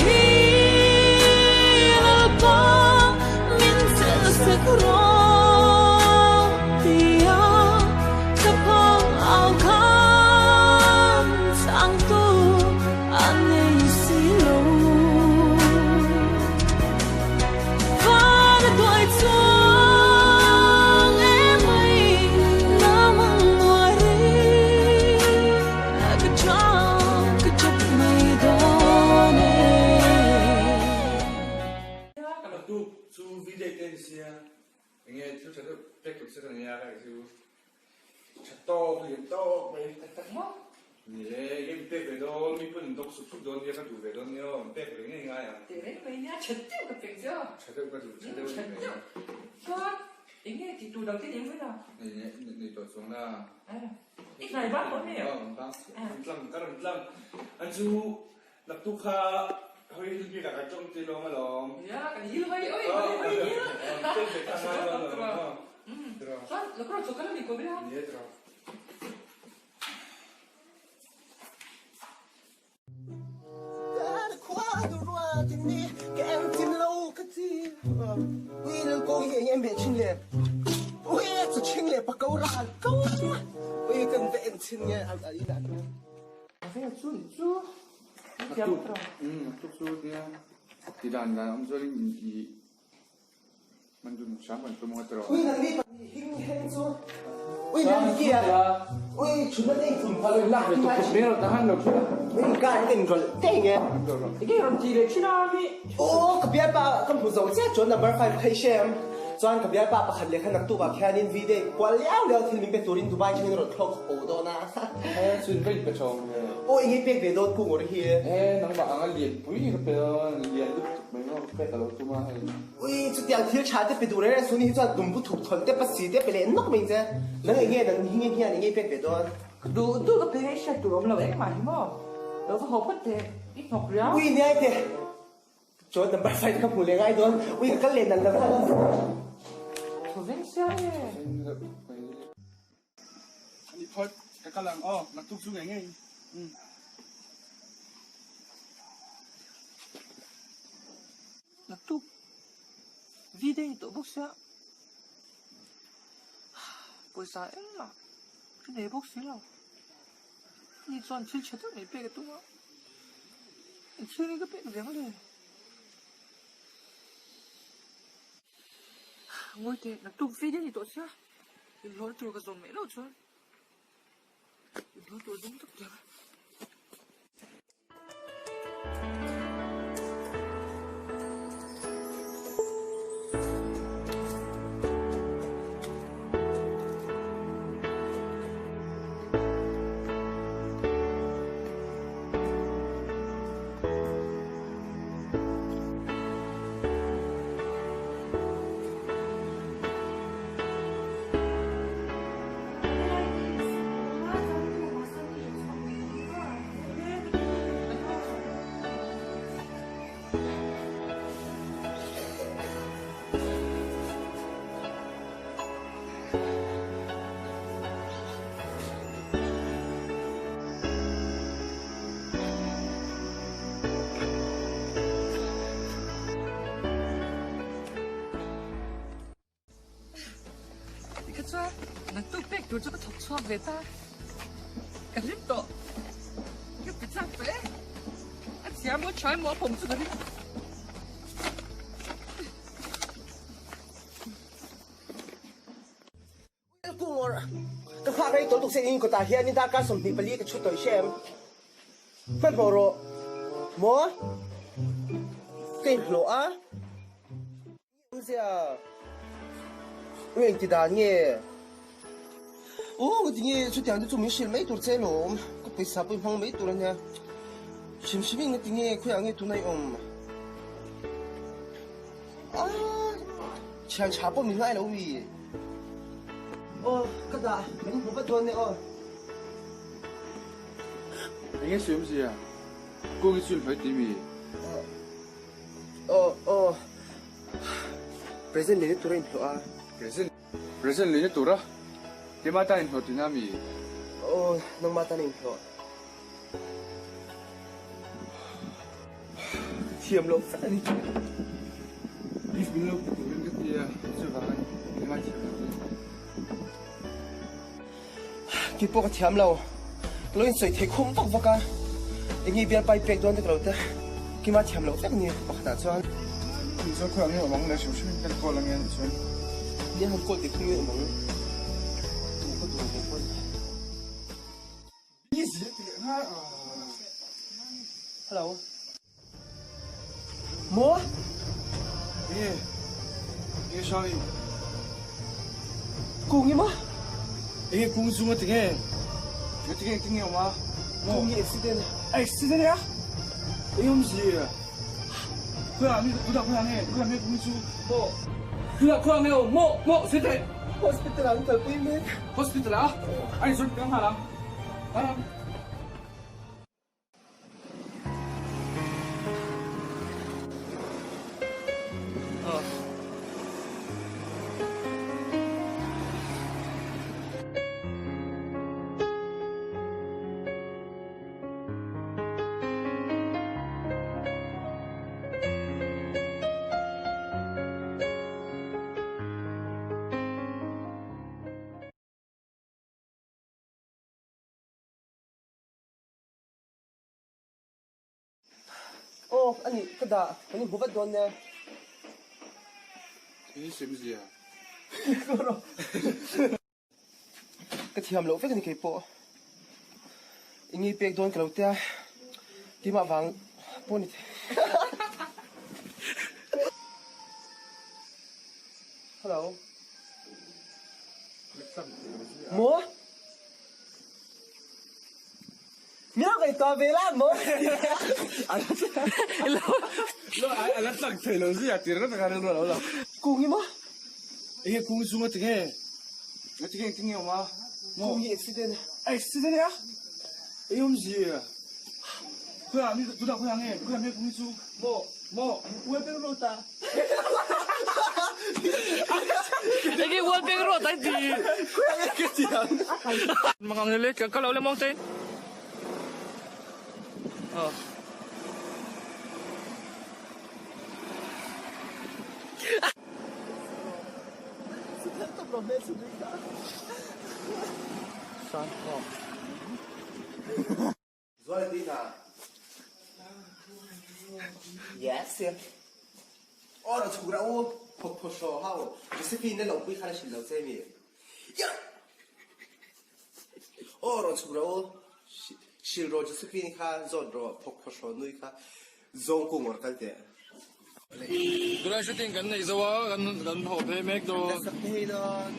hi Lalpa min chelhsak rawh tia ka phang au khan changtu a nei si lo. Van a tuai chuang emai namang nuai rih ka chang ka chap mai dawn e. Ka tuk chu video te ni sia enge thil tha deuh pek tur che ka nei a ka chu tha tawk lian tawk mai tak tak maw ni e enge min pek ve dawn mi pawn in dawk sup sup dawn nia ka duh ve dawn nia aw min pek ve ngei ngai ang. Teh reng mai nia tha deuh ka pek che aw. Tha deuh ka duh tha deuh a ni mai. Chuan enge ti tur dang te nei mai la. Nei nei tawh chuang la. I hnai bang tawh mi? Aw bang tlang ka rawn tlang an chu Naktuk kha hoi hil bik ah kan tawng ti lawng alawm. Nia, kan hil hoi oi hoi hoi hil. Tel ve ta ngai dawn lo maw. Chuan lakro chu kan ni ko bila. Ni tro. Naktuk chu nia ti dan dan awm chuan in i man dun hram kan tum ang a tiraw. Chuan ka bialpa pakhat leh kha naktuk ah khianin V-day kual liau liau thil min pe turin Dubai thlengin rawn thlawk ko dawn a. He chu in va in pe chawm nge? Aw enge pek ve dawn kung awr hi? He nangmah anga lian pui ka pe dawn, lian lutuk mai maw ka pek a lo tum a hei. Ui chutiang thil tha te pe duh reng reng suni hi chuan dumbu thuk thawn te pasi te pe leh nawk mai che. Nang enge nang hi nge hian enge pek ve dawn? Ka duh duh ka pe ngei hriat tur awm lo engmah hi maw? Lo va haw phawt teh, i hnawk riau. Ui niai te. Chuan number five ka hmu leh ngai dawn. Ui ka kal leh nal lo kha. Thaw veng sia e. Ani phawt ka kal ang aw naktuk chu ngei ngei. Naktuk V-day ni tawh bawk sia. Pawisa engmah ka nei bawk si lo. Ni chuan thil tha deuh mai pek a tum a. Engthil nge ka pek ve ang le? Ngawi teh naktuk V-day ni tawh sia. Inhlawhna tur ka zawm mai loh chuan inhlawh tur dum tak tak a. Tikha chuan naktuk pek tur chu ka thawk chhuak ve ta, ka hlim tawh, ka pe chak tawh e, a chhia maw tha emaw a pawm chu ka ring. Kungawr, ka nghak rei tawlh tuk se in kawtah hianin darkar 24 ka chhut tawih hrem. Hmanhmawh rawh. Maw? Ka inhlawh a. Awmzia, u engti dan nge? U, tinge chutiang te chu min hrilh mai tur che alawm. Ka pawisa pawh i hmang mai tur a nia. Hrim hrim in tinge khawiah nge tuna i awm? Aaa, thian tha pawh min ngai lo mi. Aw, ka dah, kan inhmu vat dawn e aw. Enge sawi awmzia? Kung hi chu in hlawih tih mi? Aw, aw, present lehna tura inhlawh a. Present, present lehna tura? Keimah tan inhlawh tihna mi? Aw, nangmah tan a inhlawh. thiam loh vek a ni. Gift min lo pe turin ka ti a, chuvang a ni keimah thiam loh chu. Kei pawh ka thiam lo, ka lo insawi thei khum vak vak a, eng nge bialpai pek dawn te ka lo ti a, keimah thiam loh vek a ni pakhatah chuan. Tih chuan khawiah nge awm ang le hrim hrim in kan call ange anih chuan. Nia han call tih khung nge awm ang, duh ka duh ve pawn. Hello. Maw? Nge? Nge Shani? Kungi maw? Enge kung chunga tinge? Nge tinge tinge awm a? Maw? Kungi accident. Accident a? Enge awm zia? Khawiah mi tunah khawiah nge? Khawiah nge kungi chu? Maw? Tunah khawiah nge awm? Maw? Maw? Sawi teh! Hospital ah an kalpui mek. Hospital ah? A insawn ka nghal ang. Nghal ang. Aw, a nih ka dah, kan inhmu vat dawn nia. Eng sem zia. Ka thiam loh vek a ni kei pawh. Eng nge pek dawn ka lo tia, keimah vang pawh a ni thei. Hello. Maw? Miau kai tuah ve la maw? A la tlak thei lo zia tir ka taka rilru a lo lang. Kung hi maw? Enge kung chunga tinge? Nga tinge tinge awm a? Maw? Kung hi accident. Accident a? Eng awmzia? Khawiah mi tunah khawiah nge? Khawiah nge kung hi chu? Maw? Maw? Wellbank road ah. Enge Wellbank road ai ti? Khawiah nge ka ti ang? Mangang le le ka lo le mawng te. Aw. Yes. Aw ro chhuk rah u, phawk phaw hraw hau, Josephine na lo pui khan a hrilh lo che mi. Aw ro chhuk rah u, hrilh rawh Josephine kha zawt rawh, phawk phaw hraw nui kha zawng kung awr kal teh. Tunlai shooting kan neih zo a, kan haw phei mek dawn. Kan sak phei dawn.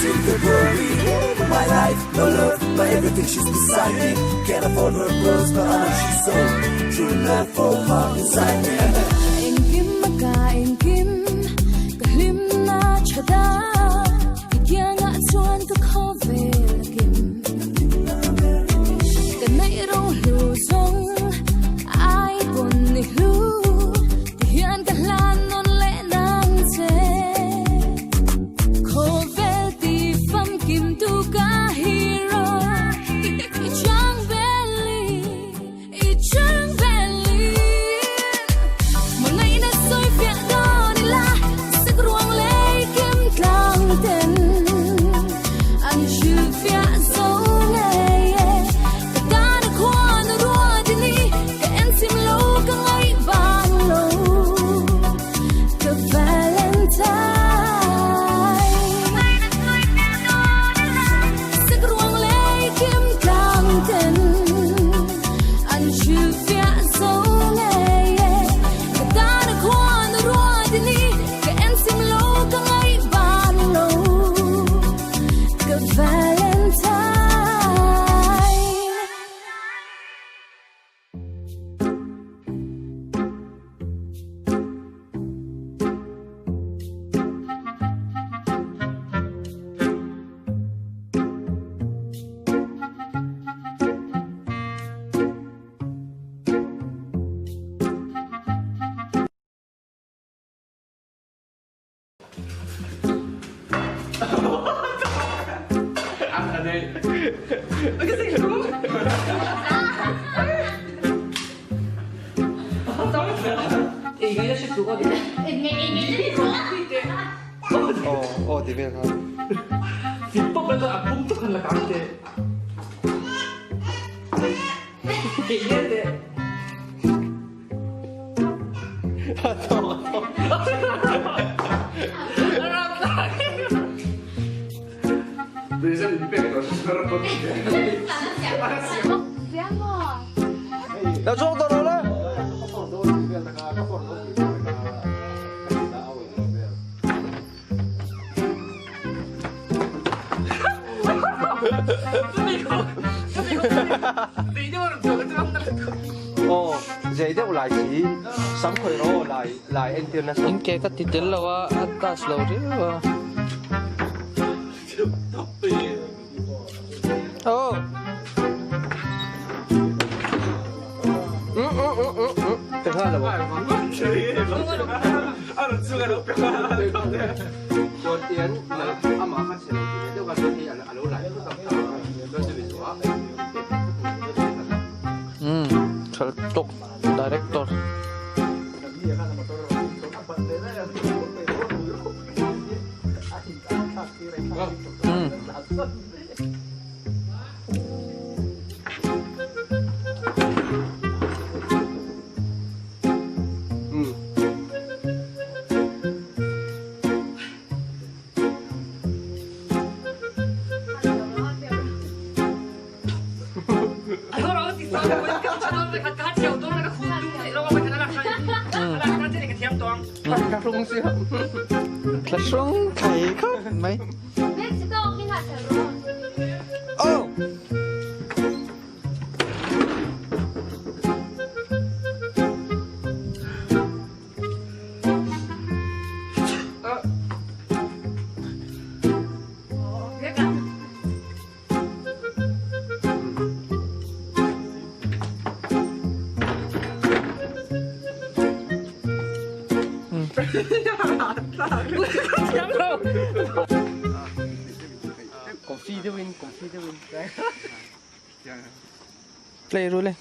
in February My life, no love, but everything she's beside me Can't afford her pearls, but I know she's so True love for heart inside me Engkim a ka engkim ka hlimna tha ta I kiangah chuan ka khawvel a kim Ka neih ro hlu zawng ai pawn ni hlu Ti hian ka hlan nawn leh nang che Khawvel ti famkim tu ka hero I chang beli I chang beli Hmangaihna sawi fiah dawn ila Sak ruang lei kim tlang ten An hrilh fiah zo ngei e Ka tan a khuan a ruat i ni Ka en sim lo ka ngaih vang lo Ka Valentine Sak ruang lei kim tlang ten An hrilh fiah zo ngei e Ka tan a khuan a ruat i ni Ka en sim lo ka ngaih vang lo Ka Valentine. In ke ka ti tel lo a a touch lo riau a. Oh. Tha tawk director. Thlahrung thei khawp mai. Oh! Play ru le.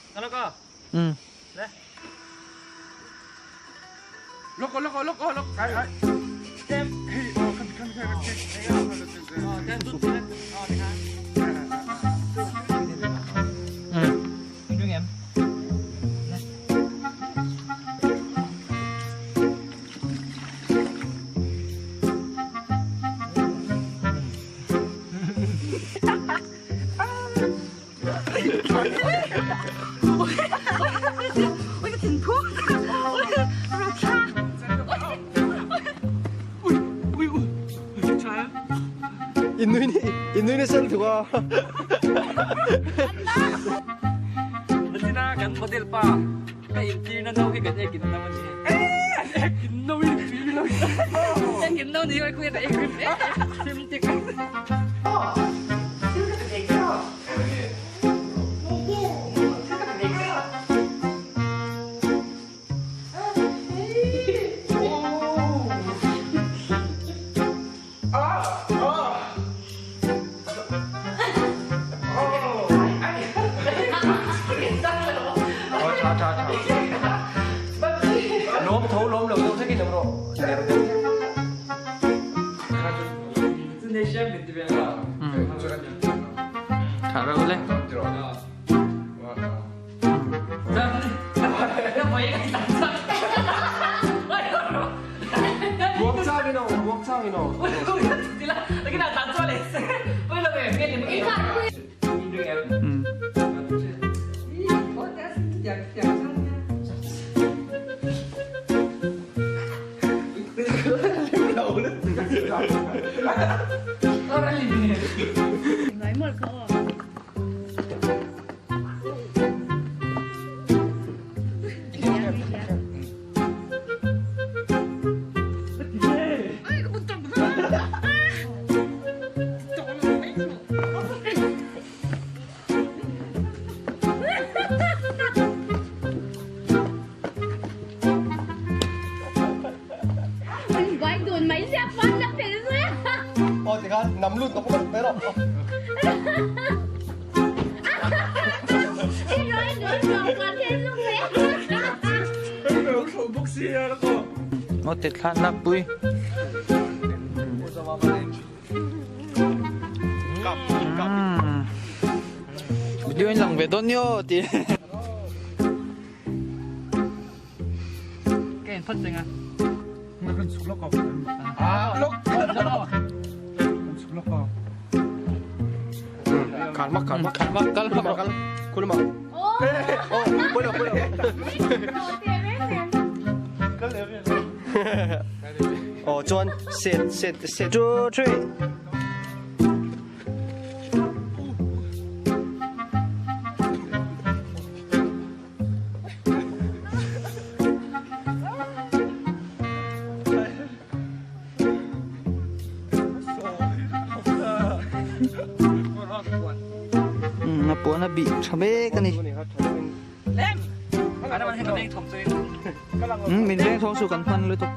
Inui inui nasa lutuk a. Natina kan model pa ka intirna no hi kan ekin no ani. Ekin no in tui lo. Ekin no ni hoi khuya ka ek rim em sim tik. Aw tikhan nam lut tawp bawk mai rawh. Ngaw te thla nak pui. Video in lang ve dawn nio ti. Ka in phat chenga. Kal mak kal mak Kal mak kal mak kal kulma. Oh, boleh boleh. Oh, chuan set set set two three. A puan a bih tha mek a ni. Min veng thawng chu kan hman lutuk.